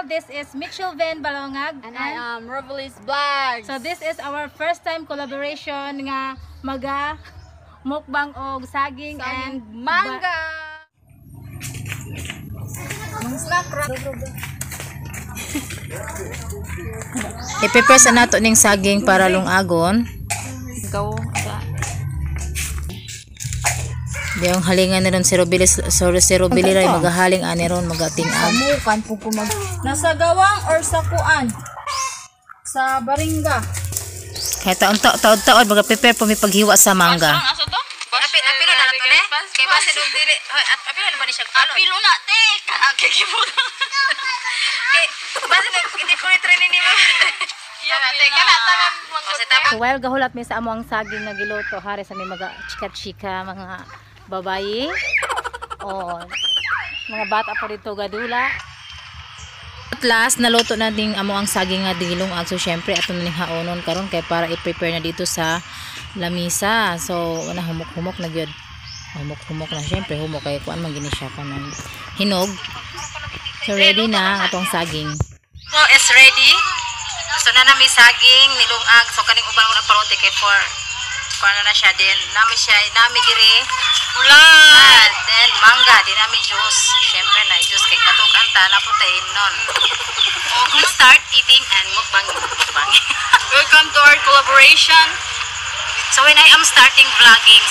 This is Mitchell Van Balongag. And I am Rovelis Vlogs. So this is our first time collaboration nga maga mukbang og saging and mangga. Snack ra. I-prepare sa nato ning saging para lungagon. Go. Diyong halingan na ron si Robili, sorry si Robili ray magahaling ani ron magating-ag. Samukan po ko mag nasa gawang or sa kuan? Sa baringa. Kaya taon taon taon maga-prepare po mi paghiwa sa mangga. Asa to? Apil apil na nato ne. Kay base dong dili. Hoy, apil na ba ni siya kalon? Apilo na te. Kana kay gibutan. Kay base dong hindi ko ni training nimo. So while gahulat mi sa amo ang saging nga giluto, hari sa mi maga chika-chika mga babayi. O mga bata po dito gadula. At last, naluto na ding amo ang saging nga gilungag. So syempre ato na ning haonon karon kay para i-prepare na dito sa lamisa. So wala, humok-humok na gyud. Humok-humok na syempre, humok kay kuan man gini siya kanang hinog. So ready na atong saging. So is ready. So na nami saging nilungag. So kaning uban ko nagparote kay for kuan na siya din. Nami siya nami diri. Ulan. Then mangga din nami juice. Syempre na juice kay matukan ta na po tayo nun. We start eating and mukbang mukbang. Welcome to our collaboration. So when I am starting vlogging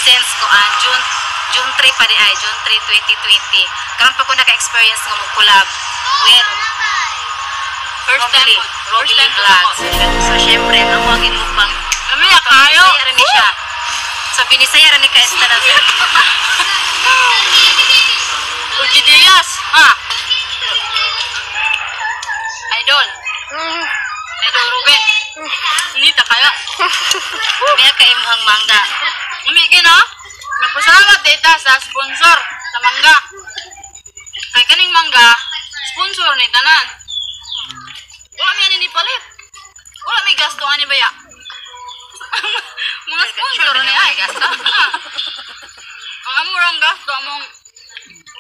since kuan June 3 pa di ay June 3 2020. Karon pa ko naka-experience nga mo-collab with First time Robili, po. First Robili time po Vlogs. ako. So syempre ang amo ang mukbang. Kami na kayo. Binisaya ra ni siya. So binisaya ra ni ka esta na. Uji Diaz. Ha. Idol. Idol Ruben. Nita kaya. Kaya kay imong mangga. Umiki no? Nagpasalamat data sa sponsor sa mangga. Kay kaning mangga, sponsor ni tanan. Wala mi ani ni palit. Wala mi gasto ani baya. Mga sponsor ni ay gasto. Ang amo rang gasto among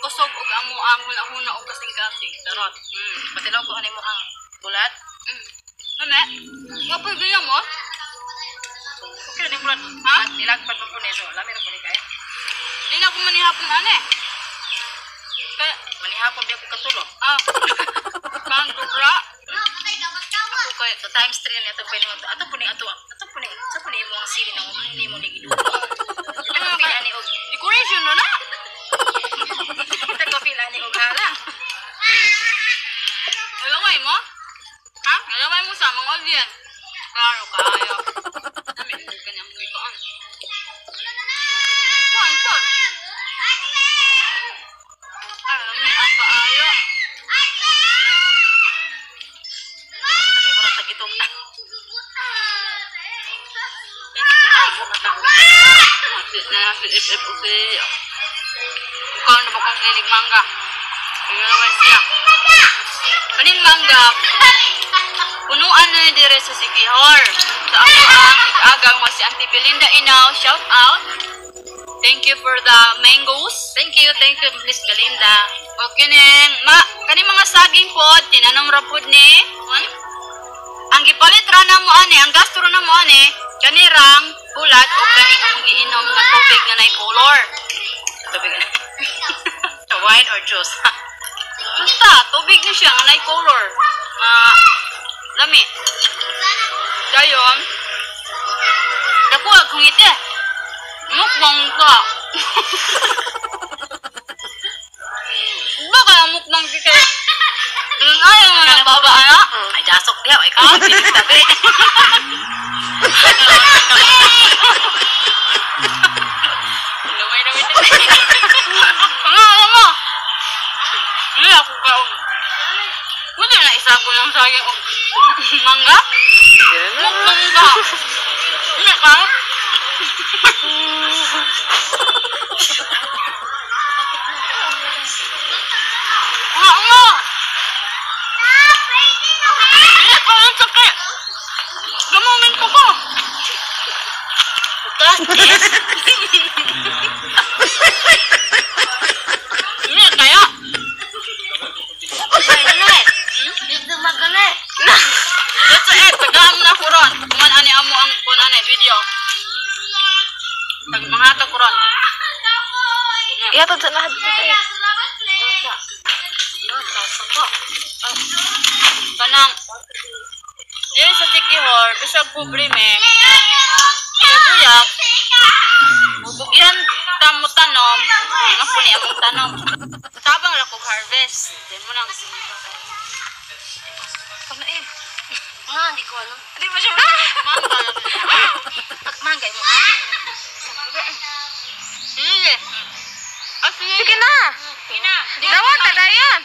kusog og amo ang huna-huna og kasing-kasing. Charot. Patinaw ko ani mo ang bulat. Mame, wapoy ganyan mo? Okay ni bulat. Ha? Nilagpad pa po ni so lami ra po ni kay. Di na ako manihapon ane. Kaya, Manihapon di ako katulog. ah, kang dubra. Ako kay to times 3 na ato pwede mo ato po ni ato ato po ni sa po ni imo ang sili na ni mo ni giduto. Ano pila ni og Decoration na na. kita ko pila ni og hala. Alaway mo? Ha? Alaway mo sa mga audience. Klaro kayo. Dami, hindi ka niya mga ikuan. Ikuan, ikuan. Ay, lami ang kaayo. Sabi mo sa gitong. Na si FF o si... Ikaw na ba kung silig mangga? Alaway siya. Kanin mangga, punuan na ni dire sa Sikihor. Sa ako ang ikaagaw nga si Auntie Belinda Inaw, shout out. Thank you for the mangoes. Thank you Miss Belinda. O kining ma kaning mga saging pod tinanom ra pod ni. Ang gipalit ra na mo ani, ang gasto ra na mo ani, kanirang bulat o kaning among giinom nga tubig nga nay color. Tubig na. Wine or juice? Basta tubig ni siya nga nay color. Ma lami. Dayon. Dako ag ngiti. Mukbang ka. Ba kaya mukbang si kay? Ang ayaw nga ng baba ana. Ay dasok diha ay ka tabi. Lumay na ito. Pangalan mo. Hindi ako kaon. Pwede na isa ko ng saging o mangga? Mukbang ka. Hindi ka? Nga nga. Hindi pa ang sakit. Gamumin ko ko. Hindi kaya. Ay, na. ron. Kuman ani amo ang kun ani video. Tag manghatag ko ron. Ihatod sa lahat ko eh. Kanang diri sa Sikihor, bisag pobre me. Buyak. Bubugyan ta mo tanom, di man po ni among tanom. Tabang ra kog harvest. Then mo nang Ano eh? Nga, hindi ko alam. Di ba siya? Mangga. Mangga mo. Sige. Ah, sige. Sige na! Sige na. Dawat na dayon!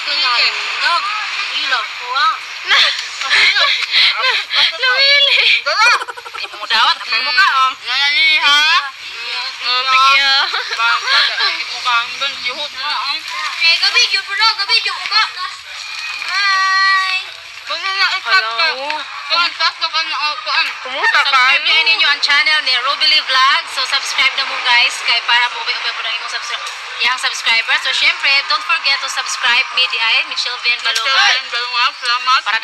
Sige. Dog. Ilaw ko ah. Na! Nawili! Dala. Di mo dawat, apay mo ka oh. Yan ni ha. Sige ah. Bang, mo ka ang dun, sihot mo ang. Eh, gabi jud bro, gabi jud ko ka. Bye. Kung na ikat ka. Kuan, tatlo ka na, oh, kuan. Kumusta ka? Subscribe niyo ninyo ang channel ni Ruby Lee Vlog. So subscribe na mo guys kay para mo ubay po ng imong subscribe yang subscriber. So syempre, don't forget to subscribe me di ay Michelle Van Michelle Balungan Ben Balungag, salamat. para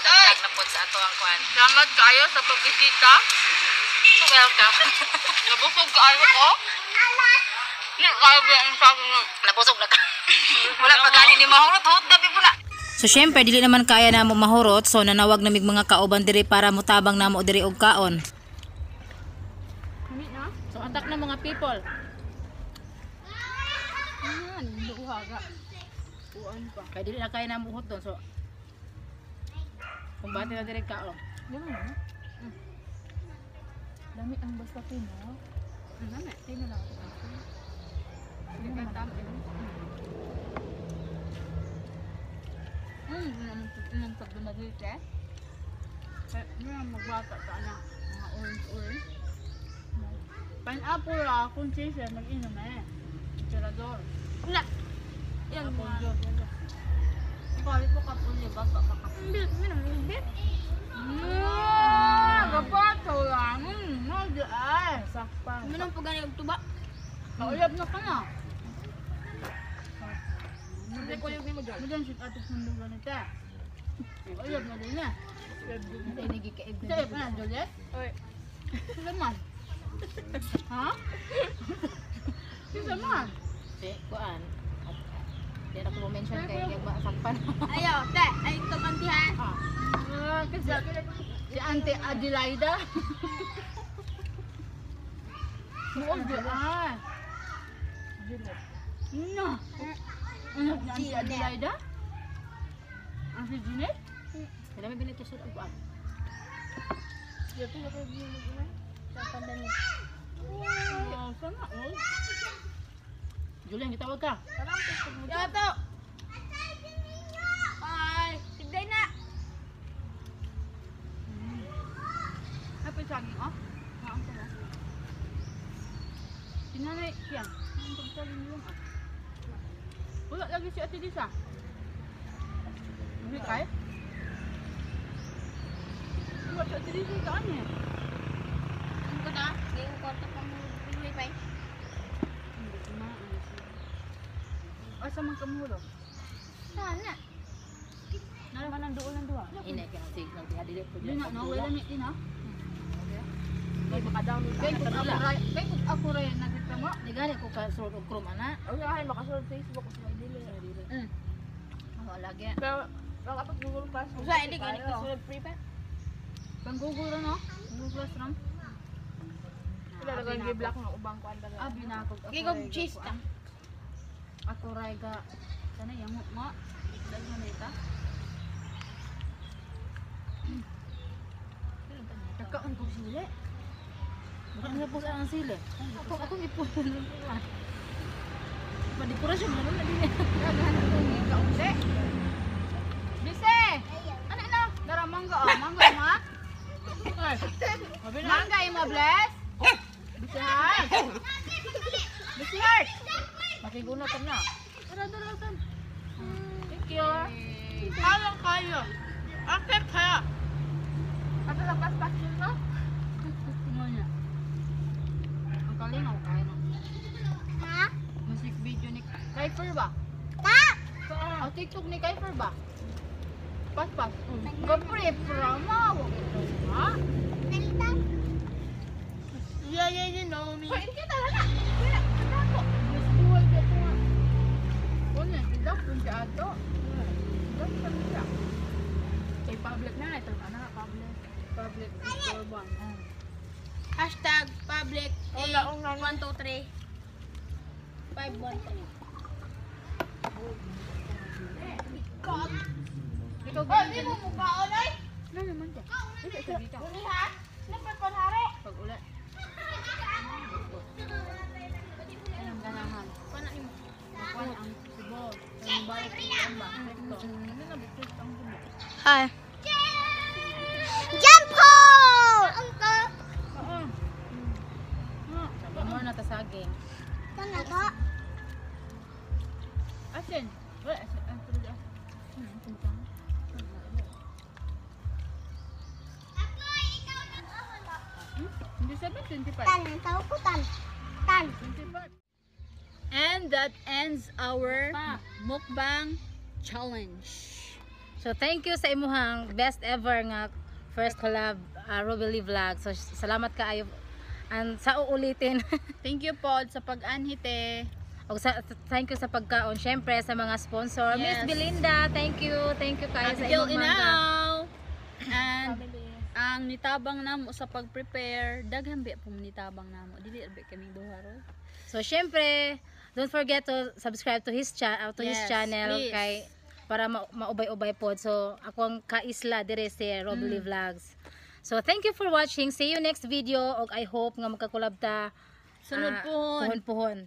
dagdag na pod sa ato ang kuan. Salamat kayo sa pagbisita. So welcome. Nabusog kaayo ko. Hindi kayo ba ang sabi nga. Nabusog na ka. Wala pa gani ni mahurot hot gabi po na. So syempre dili naman kaya namo mahurot, so nanawag namig mga kauban diri para mutabang namo diri og kaon. So atak na mga people. Kay dili na kaya namo hot doon. So kumbate na diri kaon. Dami ang basta tino. Dami, tino lang ako. Hindi ka tama. Anong pagdumagit eh? Kaya magbata ka na mga orange-orange. Pineapple ah, kung cheese mag-inom eh. Tirador. Na! Yan. Apple juice. Kali po kapuli, bata ka ka. Hindi, minum, hindi. Gapato lang. No, di ay. Sakpa. Minum pa gani og tuba. Kauyab na ka na. Hindi ko yung mo dyan. Mo siya ato sundong ganito. Kauyab na din na. Sa na, Juliet? Oy. Sila man. Ha? Sila man. Si kuan. Di na ko mention kay yung sakpan. Ayaw, te. Ay, ito kanti ha. Ah, kasi si Ante Adelaida. Muog di ay. No. Ano si Ante Adelaida? Ang si Jeanette? Kaya may binito sud og kuan. Oh, sana all. Julian, gitawag ka. Yato. Bye. Tigday na. Happy saging, oh. Maang ko mo. Sinanay, siya. Ang pagsaging yung ah. Wala lagi si Ate Lisa. Hindi kaya? Wala si Ate Lisa kaan eh. Ano ko na? Hindi ko kwarta pa mo. Pinili pa eh. Hindi ko na. Ano siya. Asa man kamulo? Sana. Nalaman ang duol ng duha. Ina kay ang signal diha dili po. Di na, no? Wala ni din, ha? Kay kung ako ray, kay kung ako ray nagkita mo. Di gani ko ka sulod og Chrome ana. Ay, makasulod Facebook ko sa dili. Ako lagi. Pero, makapag Google Classroom. Usa, hindi gani kasulod free pa. Pang Google ra, no? Google Classroom. Wala na black ng ubang kuan talaga. Abi na ako. Ako Gigog ray ga cheese kuan. Ako ray ga. Sana yang mo. Daghan na ita. Nagkaon ko sili. Baka nga po sa ang sili. Ako ako ipunan ng kuan. Padekorasyon man na din. Daghan ko ni kaunti. Bise. Ano na? Dara mangga oh, mangga ma. Mangga imo bless. Bise heart. Bise heart. Makiguna ka na. Dara dara dara. Thank you. Kaya kayo. Okay kaya. Ato sa paspas yun, no? Ano? Ang kalingaw kayo no. Ha? Music video ni Kaifer ba? Ta! Ang TikTok ni Kaifer ba? Paspas. Gapre promo. Ha? Yeah, you know me. Kain kita na. Wala, ako. Mas buhay ka to nga. Una, ilak dun siya ato. Ilak pa siya. Kay public na ito na public. Public store one. #public A 1, 2, 3 5, 1, 3. Ikaw Oh, di mo mukhaon ay? Na naman ka. Ito ito dito. Uli ha? Napagpanhari. Pag uli. Anong ganahan? Paano nimo? Kuan ang sibo. Ang balik ang ba? Ito. Ano na bukod ang sibo? Hi. Jump hole! Uncle. Oo. Mo na ta saging. Talaga? Asin. Wala asin. Ang tulad asin. Hindi sabi 25. Tan, ang tawag ko tan. Tan. 25. And that ends our mukbang challenge. So thank you sa imuhang best ever nga first collab, Ruby Lee Vlog. So salamat kaayo and sa uulitin. Thank you pod sa pag-anhite. Og sa, thank you sa pagkaon syempre sa mga sponsor. Miss Yes. Belinda, thank you. Thank you kaayo Ate sa Jill imong mangga. Inaw. And ang nitabang namo sa pag-prepare, daghan biya po nitabang namo. Dili ra kami duha ro. So syempre, don't forget to subscribe to his Yes, channel please. kay para maubay-ubay pod. So ako ang kaisla dire si Robly Vlogs. So thank you for watching. See you next video og I hope nga magka-collab ta Sunod ah, pohon. Puhon-puhon.